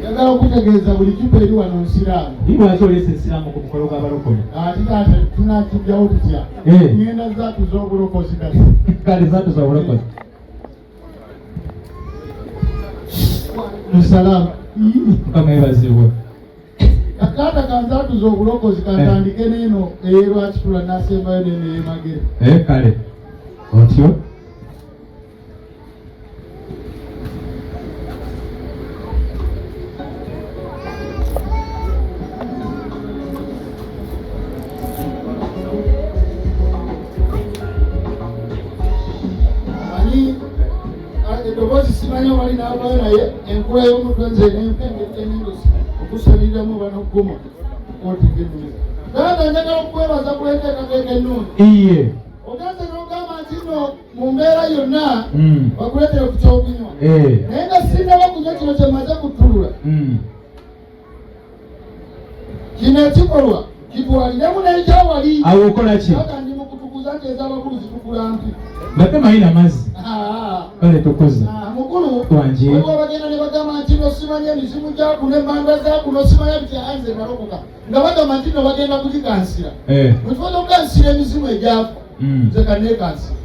Njagala okutegeeza buli cupa eri wano nsiraamu. Lwaki oleese ensiraamu ku mukolo gw'abalokole? Ate taata tunakijjawo tutya? Ngenda zaatuza obulokozi kati. Kale zaatuza obulokozi. Salaamu. Mukama yeebazibwe. Taata kanzaatuza obulokozi kantandike n'eno ey'erwakitula nasembayo n'eno ey'emagere. Kale otyo. Manyi eddoboozi simanyi wali n'avaayo naye enkula y'omutwe nze n'empengedde n'endosi okusaliriramu banoguma otigenule. Taata njagala okukwebaza ku enteekateeka ennungi. Iye. Ogenze n'ogamba nti nno mu mbeera yonna bakuleetere ku kyokunywa naye nga sinnaba kunywa kino kye mmaze kuttulula. Kino ekikolwa kitwaliremu n'ekyawali. Awo okola ki? Taata ndi mu kutukuza nti ez'abakulu zitukula mpi. Mbadde mayina mazzi. Kale tukuza. Mukulu Wangi. Waliwo abagenda ne bagamba nti no simanya emizimu gya kuno emmandwa za kuno simanya bitya nze nalokoka nga bagamba nti no bagenda kugikansira. Mu kifo ky'okukansira emizimu egyafa nze kanneekansira.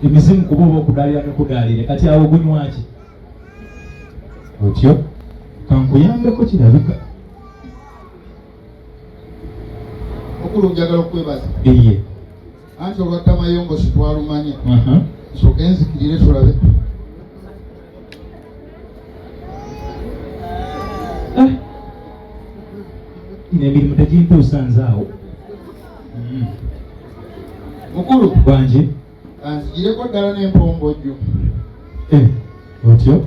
Emizimu kuba oba okudaalira nekudaalire kati awo gunywa ki? Otyo kankuyambeko kirabika. Mukulu njagala okwebaza. Iye. Anti olwa Tamayongo sitwalumanye. Nsooke nzikirire tulabe. Ino emirimu tegintuusa nze awo. Mukulu. Wangi. Kanzigireko ddala n'empombojjo. Otyo.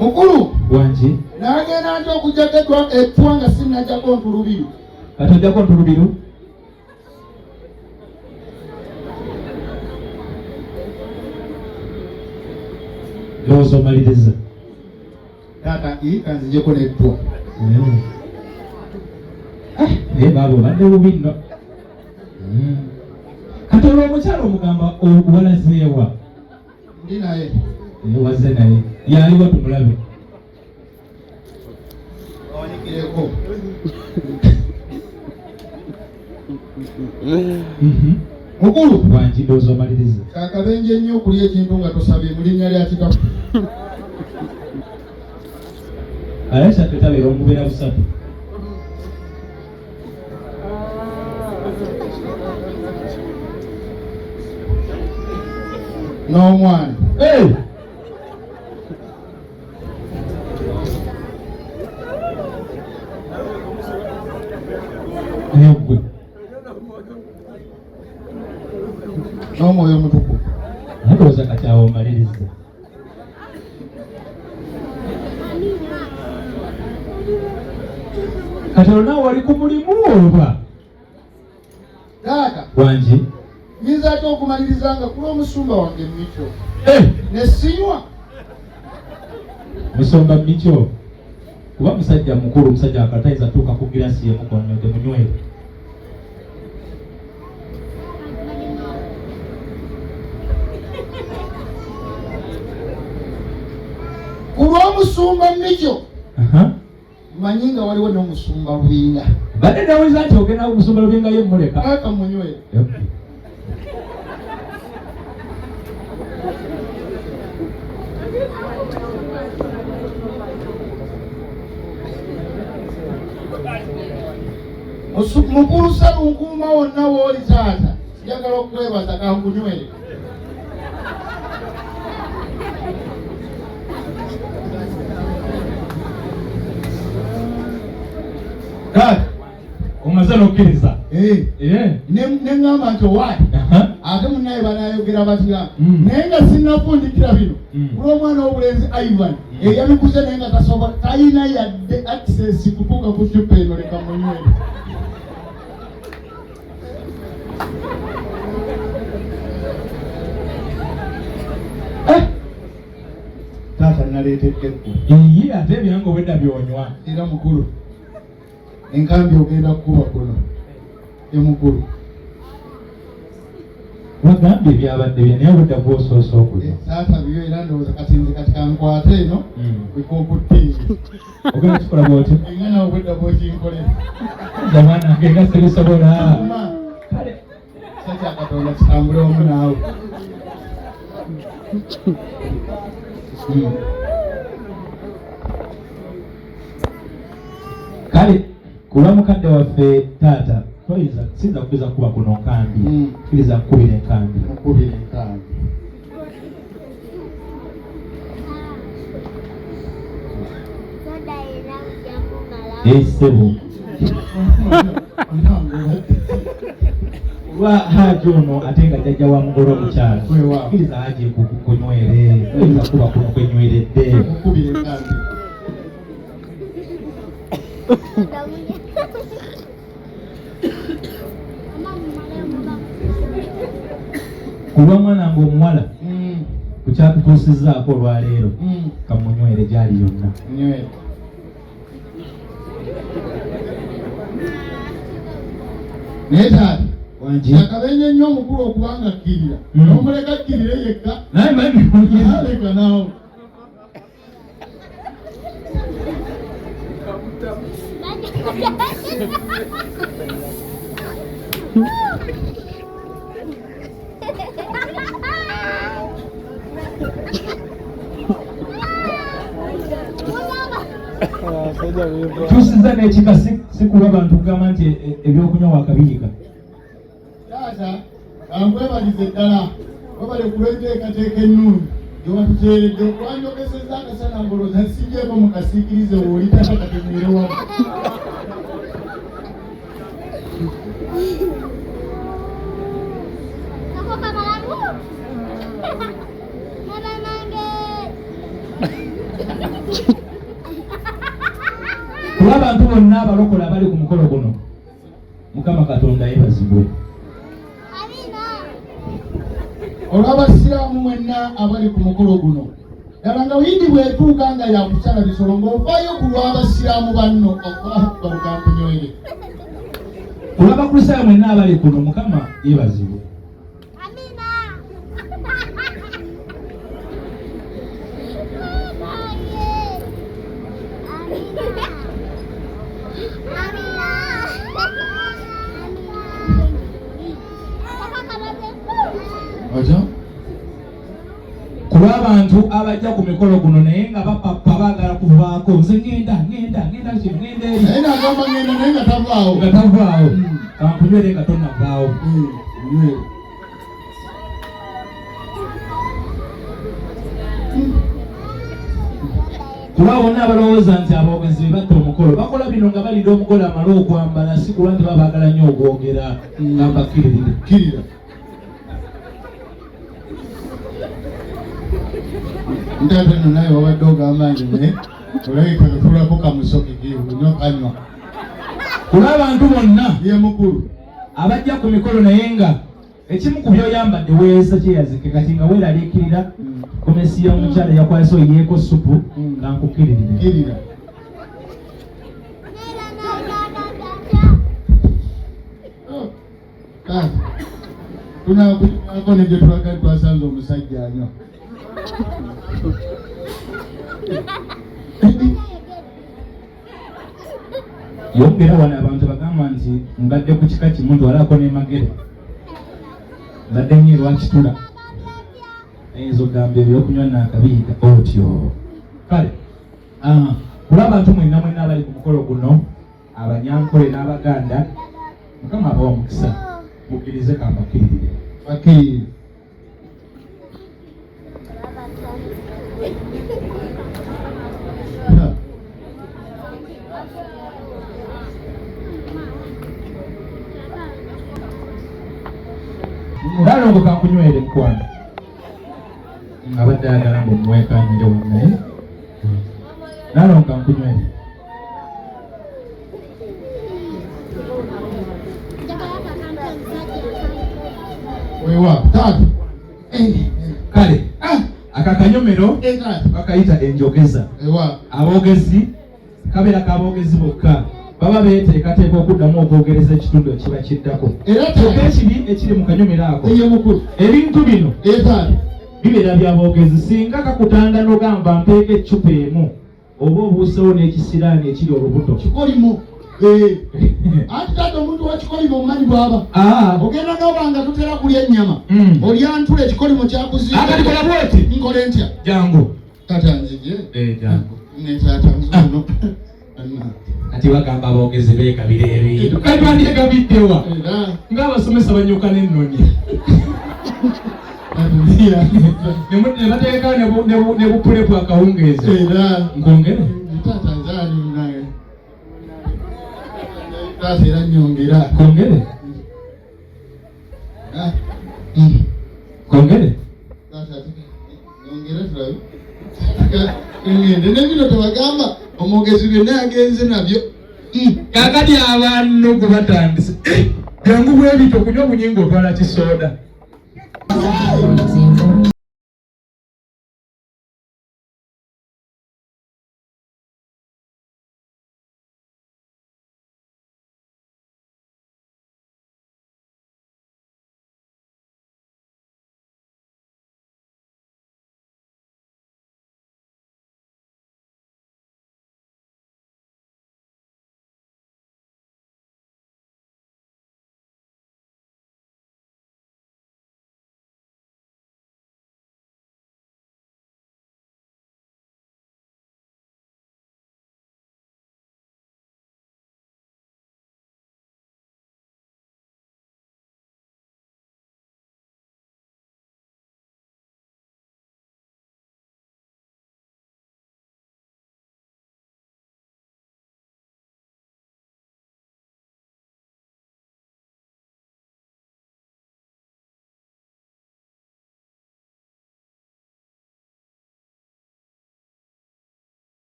Mukulu. Wangi. Nagenda nti okuggyako ettwa nga sinnaggyako ntulubiru. Kati ojjako ntulubiru? Ndowooza omaliriza. Taata kanzijeko n'ettwa. Naye baaba obadde bubi nno. Kati olwo omukyala omugamba walazeewa? Ndi naye. Wazze naye. Yaliwa tumulabe. Awanikireko. Mukulu. Wangi ndowooza omaliriza. Kyakabenje nnyo okulya ekintu nga tosabye mu linnya lya kitaffe. Aisha tetabeera omubeera busatu. N'omwana. Hey! Eggwe. N'omwoyo omutukuvu. Ndowooza kati awo omaliriza. Kati olwo naawe wali ku mulimu oba? Taata. Wangi. Nyinza atya okumaliriza nga kuli omusumba wange Micho? Ne sinywa. Musumba Micho. Kuba musajja mukulu, musajja akatayinza tuuka ku girasi y'emukonywedde munywere. Ku lw'omusumba Micho. Manyi nga waliwo n'omusumba Lubinga. Badde nawuliza nti ogenda ku musumba Lubinga ye mmuleka. Aka munywere. Mukulu Sserunkuuma wonna w'oli taata, njagala okukwebaza kankunywere. Kale omaze n'okkiriza. Ne ŋŋamba nti owaayi ate munnaye banaayogera batya naye nga sinnafundikira bino kulw'omwana w'obulenzi Ivan eyabiguze naye nga tasobola talina yadde access kutuuka ku ccupa eno leka munywere. naleetedde ggwe. Iye ate ebyange obwedda byonywa. Era mukulu enkambi ogenda kukuba kuno emukulu. Wagambye byabadde bya naye obwedda gwosoose okunywa. Eh, taata byo era ndowooza kati nze kati kankwate eno ekokuttiini. Ogenda kikola bwotyo? Nga nawe obwedda bwokinkolera. Nze mwana wange nga sibisobola. Kale Kisa kya Katonda kitambule wamu naawe. Kale kulwa mukadde waffe taata toyinza siyinza kugeza kuba kuno nkambi kkiriza nkubira enkambi. Nkubira enkambi. Ssebo olwa haji ono ate nga jjajja wa mugole omukyala kkiriza haji kunywere oyinza kuba kuno kwenyweredde. Ku lw'omwana nga omuwala ku kyatutuusizzaako olwaleero kamunywere gyali yonna. Naye taata yakabenye nnyo omukulu okuba nga akkirira n'omuleka akkirire yekka naye aleka naawe. Tusiza n'ekika si kulwa bantu kugamba nti ebyokunywa wakabiyika. Taata kankwebalize ddala webale ku lw'enteekateeka ennungi gye watuteeredde okwanjokesezza akasana ngolooza nsigyeko mu kasiikirize wooli taata kati mwire wamu. Kuba abantu bonna abalokole abali ku mukolo guno Mukama Katonda yeebazibwe. Olw'abasiraamu mwenna abali ku mukolo guno ddala nga wiidi bw'etuuka nga yakusala bisolo ng'ovaayo ku lw'abasiraamu banno Allahu Akbar gampunywere. Ku lw'abakristaayo mwenna abali kuno Mukama yeebazibwe. Ku lw'abantu abajja ku mikolo guno naye nga bapapa baagala kuvaako nze ŋŋenda ŋŋenda ŋŋenda kino ŋŋenda eri naye nagamba ŋŋenda naye nga tavaawo nga tavaawo kankunywere nga tonnavaawo. Kuba bonna abalowooza nti aboogezi be batta omukolo bakola bino nga balinda omugole amale okwambala si kulwa nti baba baagala nnyo okwogera nga mbakkiririre. Kkirira. Ntaata nno naye wabadde ogamba nti naye olabika notulako kamusoke onywa kanywa. Kulw'abantu bonna ye mukulu abajja ku mikolo naye nga ekimu ku byoyambadde weesa kyeyazike kati nga weeraliikirira gomesi y'omukyala eyakwasa oyiyeeko ssupu nga nkukkiririre. Kkirira. Tunakunyako ne gye tulaga twasanze omusajja anywa. Yongera wano abantu bagamba nti mbadde ku kika kimu ntwalako ne Magere, mbadde nnyo erwakitula ayinza okugamba ebyokunywa naakabiyiga otyo. Kale kulwa abantu mwenna mwenna abali ku mukolo guno Abanyankole n'Abaganda, Mukama abawa omukisa, mukkirize kambakkirire. Bakkirire. Nalongo kankunywere mukwano, abadde ayagala mbu mwekanyire wano naye Nalongo kankunywere. Wewa taata. Kale akantu Akakanyomero bakayita enjogeza. Aboogezi kabeera k'aboogezi bokka baba beeteekateeka okuddamu okwogereza ekitundu ekiba kiddako. Kyokka ekibi ekiri mu kanyomero ako, ebintu bino bibeera bya boogezi. Singa kakutanda n'ogamba mpeeko eccupa emu oba obuusewo n'ekisiraani ekiri olubuto. Kikolimo. Eh. Anti taata omuntu wa kikolimo omumanyi bw'aba. Ah. Ogenda n'oba nga totera kulya nnyama. Olya ntula ekikolimo kyakuziika. Akati kola bw'oti. Nkole ntya? Jangu. Taata nzije. Eh, jangu. Ne taata nzuno. Ati bagamba aboogezi beegabira ebintu. Kati bandyegabiddewa? Era. Ng'abasomesa banyuka n'ennoni. Ne bateeka ne bupulepu akawungeezi. Era. Nkwongere? Taata nze ali naye. Taata era nnyongera. Nkwongere? Ah. Nkwongere? Taata nyongera tulabe. Ngende ne bino tebagamba omwogezi byonna yagenze nabyo. Kaakati abantu gwe batandise. Jangu bwe bityo okunywa obunyinga otwala kisooda.